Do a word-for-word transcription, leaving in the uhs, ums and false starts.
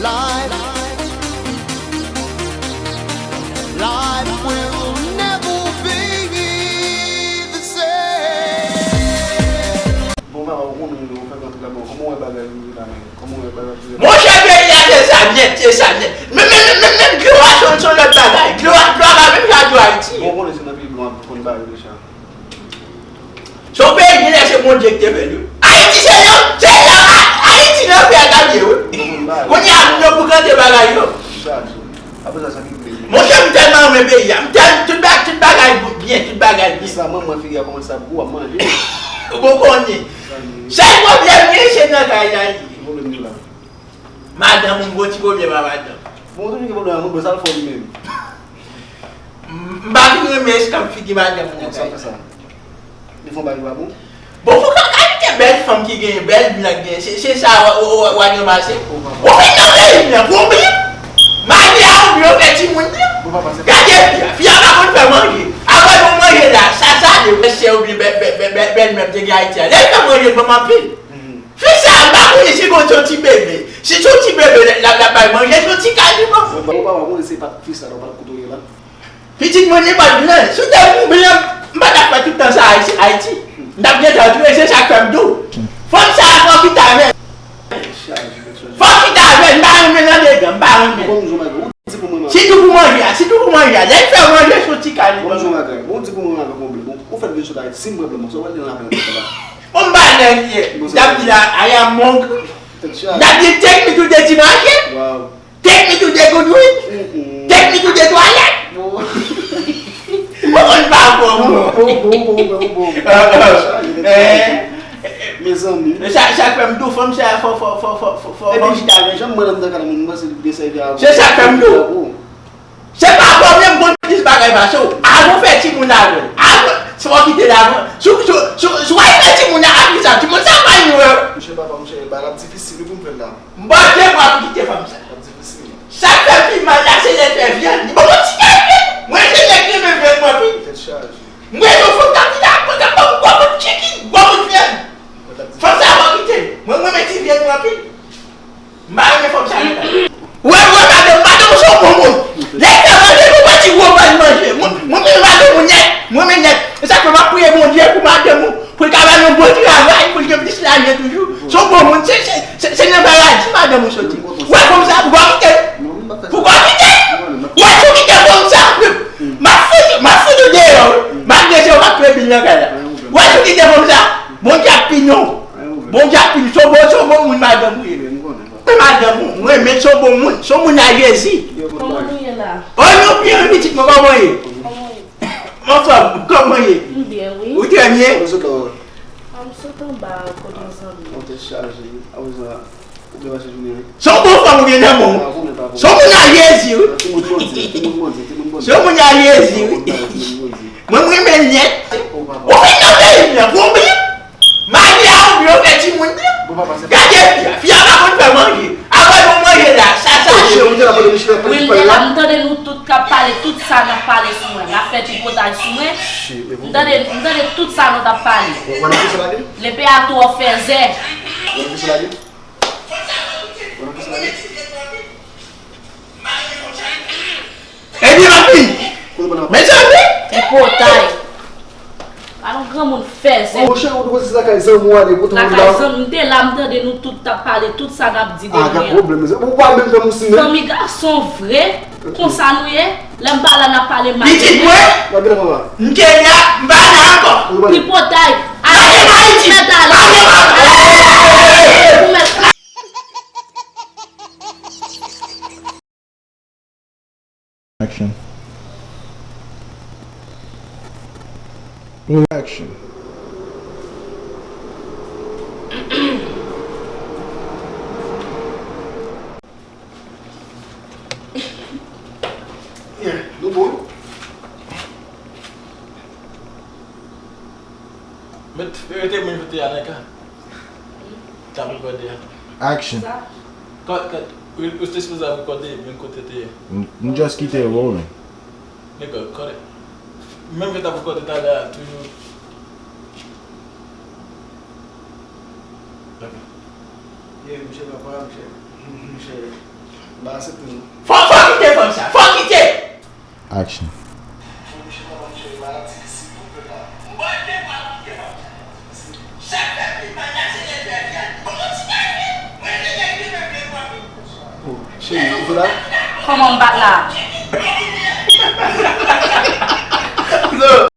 Life, life will never be the same. Bon, papa, ou konnen, ou fè kontre la, bon, kòman w wè bagay yo ye la, men? Kòman w wè bagay yo ye la? Monchè, peyi a, se sa nèt, se sa nèt. Men, men, men, men, men dlo a, se, se yon lòt bagay. Dlo a, dlo a pa menm jan dlo Ayiti. Bon, ou konnen se nan peyi blan ap konn bagay yo deja. Se yon peyi ki lè se Bondye ki te fè l, wi. Ayiti se yon, se yon, A-, Ayiti nan fè a ta ye, wi. Kounye a, moun yo boukante bagay yo. Monchè, m tèlman renmen peyi a. M tèl-, tout ba-, tout bagay byen, tout bagay byen. Sa manman figi a kòmanse ap gou, ap manje. Ou konnen. Sèl pwoblèm li, se nan kay la li ye. Madanm, ou gon ti pwoblèm a madanm. Bon, ou toujou gen pwoblèm a moun, bon, sa l fè w li menm? M, m pa vin renmen eskanp figi madanm nan kay la. Li fè yon bagay ki pa bon? Bon, pou ka kalite bèl fanm ki genyen, bèl blan ki genyen, se, se sa w, w, w, w al ranmase? Ou vin nan peyi m nan pou w byen. Mari a oubyen w fè timoun nan. Gade fi a, fi a pa konn fè manje. Apre bon manje la, sa sale, wè sè oubyen bè-, bè-, bè-, bè-, bèlmè m te gen Ayiti a. Lè l fè manje, l ban m anpil. Fi sa, m pa konnen si gon, se yon ti bebe. Si se yon ti bebe, l, l, l ap bay manje, se yon ti kaliman. Bon, papa, ou konnen se pa fi sa, non, pa kote w ye la. Pitit mwen nenpòt blan. Si w te yon blan, m pa t ap fè tout tan sa a Ayiti, Ayiti. M t ap gentan tou, e se sa k fè m di w. Fanm sa a, fò w kite avè l. Fò w kite avè l, m pa renmen nan dedan, m pa renmen. Sitou pou manje a, sitou pou manje a. Lè l fè manje, se yon ti kaliman. Bon, m di pou mwen avèk yon blan. Ou fèt vin sot Ayiti, si m pran blan, sa w pral di nan afè sa la? Bon, m pa nèg ye. M t ap di la, I am hungry. M t ap di, take me to the deep market. Take me to the good week. Take me to the toilet. Ou konn pa bon, bon. Bon, bon, bon, bon, bon. Mezanmi. Sa, sa fè m di w fanm sa, fò, fò, fò, fò, fò, fò, fò chita avè l. Janm mwen nan kay la, moun, mwen se li desèvi avè w. Se sa fè m di w. Se pa pwoblèm, konn plis bagay pase w. Avan w fè timoun avè l. Avan, si w kite l avan. Si, si, si, si w al fè timoun nan, apre sa, timoun sa pa nou, hein. Monchè, papa, monchè, bagay la ap difisil, wi, pou m fè l la. M pa gen bra pou kite fanm sa. L ap difisil. Sa k fè pi mal la, se lè l fè vyann. Li ban m yon ti kal vyann. Mwen, se nèg ki renmen vyann, mwen, pi. Tèt chaje. Mwen, yon fanm k ap vin la, mwen, k ap ban m gwo bout chicken, gwo bout vyann. Fanm sa, mwen kite l. Mwen, mwen renmen ti vyann, mwen, pi. M pa renmen fanm sa nèt. Wè, wè, madanm, madanm ou se yon bon moun. Lè l fè manje, ou pran ti gwo pàn manje. Mwen, mwen renmen madanm ou nèt. Mwen renmen nèt. E sa k fè m ap priye Bondye pou madanm ou, pou l ka ba l yon bon travay, pou l gen plis lajan toujou. Se yon bon moun. Se, se, se, se nan paradi madanm ou soti. Wè, fanm sa, poukò w kite l? Poukò w kite l? Wè, si w kite fanm sa, m ap fout, m ap fout ou deyò, wi. M ap desann, m ap peye bil nan kay la. Wè, si w kite fanm sa, Bondye ap pini w. Bondye ap pini w. Se yon bon, se yon bon moun madanm ou ye. Se madanm ou, mwen, men se yon bon moun. Se yon moun a Jezi. Kòman nou ye la? Oh, nou byen, wi, pitit mwen, kòman w ye? Kòman w ye? Anfòm, kòman w ye? M byen, wi. Ou trè byen? Kòman w sot la? Ah, m sot anba kote yon zanmi. Ou te chaje, wi. Apre sa, ou byen pase jounen an? Se yon bon fanm ou gen nan men w. Ah, bon, men pa bon. Se yon moun a Jezi, wi. Timoun bondye, timoun bondye, timoun bondye. Se yon moun a Jezi, wi. Timoun bondye. Mwen, mwen renmen l nèt. Oh, papa. Ou vin nan peyi m nan, pou w byen. Mari a oubyen w fè timoun nan. Bon, papa, se pa... Gade fi a, fi a pa konn fè manje. Apre bon manje la, sa, sa. Wi, m te la, m tande nou tout k ap pale, tout sa n ap pale sou mwen. N ap fè tripotay sou mwen. M tande, m tande tout sa nou t ap pale. Lepe a twò fèzè. Epi m ap vini. Mezanmi! Tripotay. Pa nan granmoun fèzè. Monchè, ou te koze lakay zanmi w ale, kote ou la? Lakay zanmi, m te la, m tande nou tout t ap pale, tout sa n ap di de mwen an. Ah, gen pwoblèm, mezanmi. Ou pa menm fè m yon simen. Zanmi gason vre, konsa nou ye. Lè m pa la, n ap pale mal de mwen. Pitit mwen, m te la, m pa la ankò. Tripotay. Ale Ayiti. Mèt ale. Ou mèt ale. Action. Roll action. Yeah, nou bon. Met, rete mwen rete a nan ka. T ap rekòde a. Action. Sa? Cut, cut. Ou, ou te sipoze ap rekòde, men kote te ye. M, m just kite rolling. Nigga, cut it. Menm jan t ap rekòde talè a, toujou. Ok. Yeah, misye pa pa, misye. Misye. Fò, fò kite fanm sa, fò kite! Action. Cheri, ou la? Kòman m bat la?